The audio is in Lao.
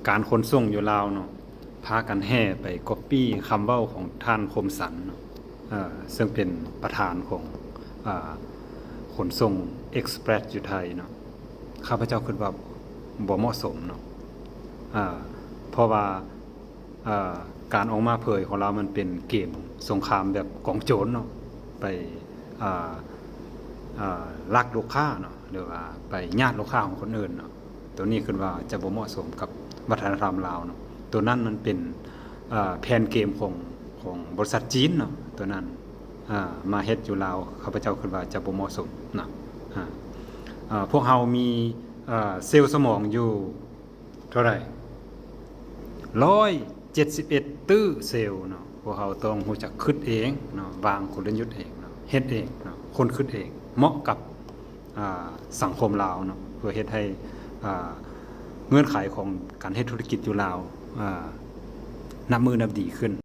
ການຂົນສົ່ງຢູ່ລາວເນາະ ພາກັນແຫ່ໄປກັອບປີ້ຄຳເວົ້າຂອງທ່ານ ຄົມສັນ ເນາະ ເຊິ່ງເປັນປະທານຂອງ ເອີ່ ຂົນສົ່ງ Express ຢູ່ໄທເນາະ. ຂ້າພະເຈົ້າຄິດວ່າບໍ່ເໝາະສົມເນາະ ເພາະວ່າ ເອີ່ ການອອກມາເຜີຍຂອງລາວມັນເປັນເກມສົງຄາມແບບກອງໂຈນເນາະ ໄປ ເອີ່ ເອີ່ ລັກລູກຄ້າເນາະ ຫຼືວ່າໄປຍາດລູກຄ້າຂອງຄົນອື່ນເນາະ. ໂຕນີ້ຄິດວ່າຈະບໍ່ເໝາະສົມກັບວັດທະນະທຳລາວເນາະ. ໂຕນັ້ນມັນເປັນ ເອີ່ ແຜນເກມຂອງ ຂອງບໍລິສັດຈີນເນາະ ໂຕນັ້ນ ເອີ່ ມາເຮັດຢູ່ລາວ ຂ້າພະເຈົ້າຄິດວ່າຈະບໍ່ເໝາະສົມເນາະ. ເອີ່ ພວກເຮົາມີ ເອີ່ ເຊວສະໝອງຢູ່ເທົ່າໃດ? ຮ້ອຍເຈັດສິບເອັດຕື້ເຊວເນາະ. ພວກເຮົາຕ້ອງຮູ້ຈັກຄິດເອງເນາະ ວາງກົນລະຍຸດເອງເນາະ ເຮັດເອງເນາະ ຄົ້ນຄິດເອງ ເໝາະກັບ ອາ ສັງຄົມລາວເນາະ ເພື່ອເຮັດໃຫ້ ອາ ເງື່ອນໄຂຂອງການເຮັດທຸລະກິດຢູ່ລາວ ອາ ນັບມື້ນັບດີຂຶ້ນ